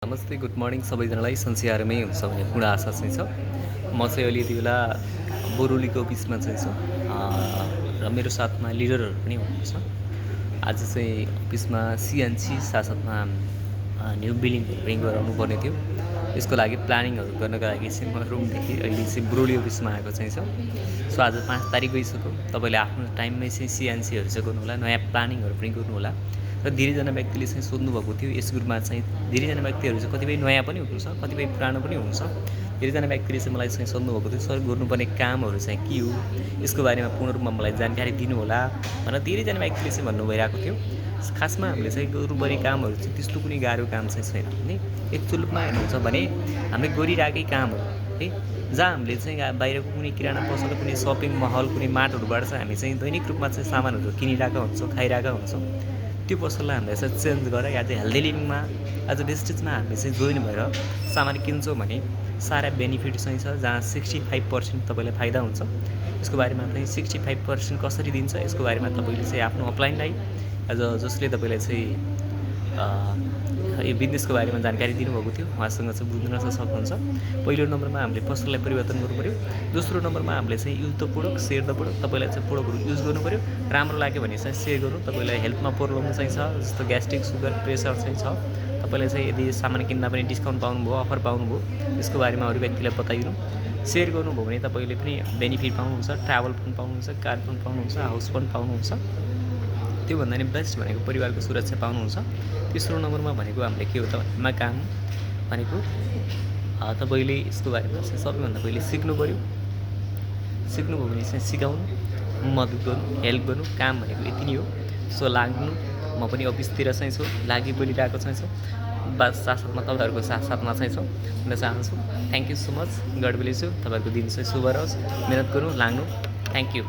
नमस्ते, good morning सबैजनालाई। संसारमै हुन्छ भन्ने पूर्ण आशा चाहिँ छ। म चाहिँ अहिले यति बेला बोरुलीको अफिसमा चाहिँ छु र मेरो साथमा लिडरहरू पनि हुनुहुन्छ। आज चाहिँ अफिसमा सिएनसी साथसाथमा न्यू बिलिङहरू पनि गराउनु पर्ने थियो। यसको लागि प्लानिङहरू गर्नको लागि चाहिँ म रुमदेखि अहिले चाहिँ बोरुली अफिसमा आएको चाहिँ छ। सो आज 5 तारिक गइसक्यो। तपाईँले आफ्नो टाइममै चाहिँ सिएनसीहरू चाहिँ गर्नुहोला, नयाँ प्लानिङहरू पनि गर्नुहोला। र धेरैजना व्यक्तिले चाहिँ सोध्नुभएको थियो यस ग्रुपमा चाहिँ धेरैजना व्यक्तिहरू चाहिँ कतिपय नयाँ पनि हुनुहुन्छ, कतिपय पुरानो पनि हुनुहुन्छ। धेरैजना व्यक्तिले चाहिँ मलाई चाहिँ सोध्नुभएको थियो, सर गर्नुपर्ने कामहरू चाहिँ के हो, यसको बारेमा पूर्ण रूपमा मलाई जानकारी दिनुहोला भनेर धेरैजना व्यक्तिले चाहिँ भन्नु भइरहेको थियो। खासमा हामीले चाहिँ गर्नुपर्ने कामहरू चाहिँ त्यस्तो कुनै गाह्रो काम चाहिँ छैन है। एक्चुअल रूपमा हेर्नुहुन्छ भने हामीले गरिरहेकै कामहरू है, जहाँ हामीले चाहिँ बाहिरको कुनै किराना पसल, कुनै सपिङ महल, कुनै मार्टहरूबाट चाहिँ हामी चाहिँ दैनिक रूपमा चाहिँ सामानहरू किनिरहेका हुन्छौँ, खाइरहेका हुन्छौँ। त्यो पसललाई हामीले चाहिँ चेन्ज गरेर या चाहिँ हेल्दी लिभिङमा एज अ वेस्टेजमा हामी चाहिँ जोइन भएर सामान किन्छौँ भने सारा बेनिफिट चाहिँ छ, जहाँ 65% तपाईँलाई फाइदा हुन्छ। यसको बारेमा चाहिँ 65% कसरी दिन्छ यसको बारेमा तपाईँले चाहिँ आफ्नो अपलाइनलाई एज अ जसले तपाईँलाई चाहिँ यो बिजनेसको बारेमा जानकारी दिनुभएको थियो उहाँसँग चाहिँ बुझ्न चाहिँ सक्नुहुन्छ। पहिलो नम्बरमा हामीले पसललाई परिवर्तन गर्नु पऱ्यो। दोस्रो नम्बरमा हामीले चाहिँ use the product, share the product. तपाईँलाई चाहिँ प्रोडक्टहरू युज गर्नु पऱ्यो, राम्रो लाग्यो भने चाहिँ सेयर गर्नु। तपाईँलाई हेल्थमा प्रब्लम चाहिँ छ, जस्तो ग्यास्ट्रिक, सुगर, प्रेसर चाहिँ छ, तपाईँलाई चाहिँ यदि सामान किन्दा पनि डिस्काउन्ट पाउनुभयो, अफर पाउनुभयो, यसको बारेमा अरू व्यक्तिलाई बताइदिनु। सेयर गर्नुभयो भने तपाईँले पनि बेनिफिट पाउनुहुन्छ, ट्राभल फन्ड पाउनुहुन्छ, कार फन्ड पाउनुहुन्छ, हाउस फन्ड पाउनुहुन्छ। त्योभन्दा नि बेस्ट भनेको परिवारको सुरक्षा पाउनुहुन्छ। तेस्रो नम्बरमा भनेको हामीले के हो त भन्नेमा काम भनेको तपाईँले यसको बारेमा चाहिँ सबैभन्दा पहिले सिक्नु पऱ्यो। सिक्नुभयो भने चाहिँ सिकाउनु, मद्दत गर्नु, हेल्प गर्नु। काम भनेको यति नै हो। सो लाग्नु, म पनि अफिसतिर चाहिँ छु, लागि परिरहेको चाहिँ छु। बस साथसाथमा तपाईँहरूको साथसाथमा चाहिँ छु भन्न चाहन्छु। Thank you so much. God bless you. तपाईँहरूको दिन चाहिँ शुभ रहोस्। मिहिनेत गर्नु, लाग्नु। Thank you.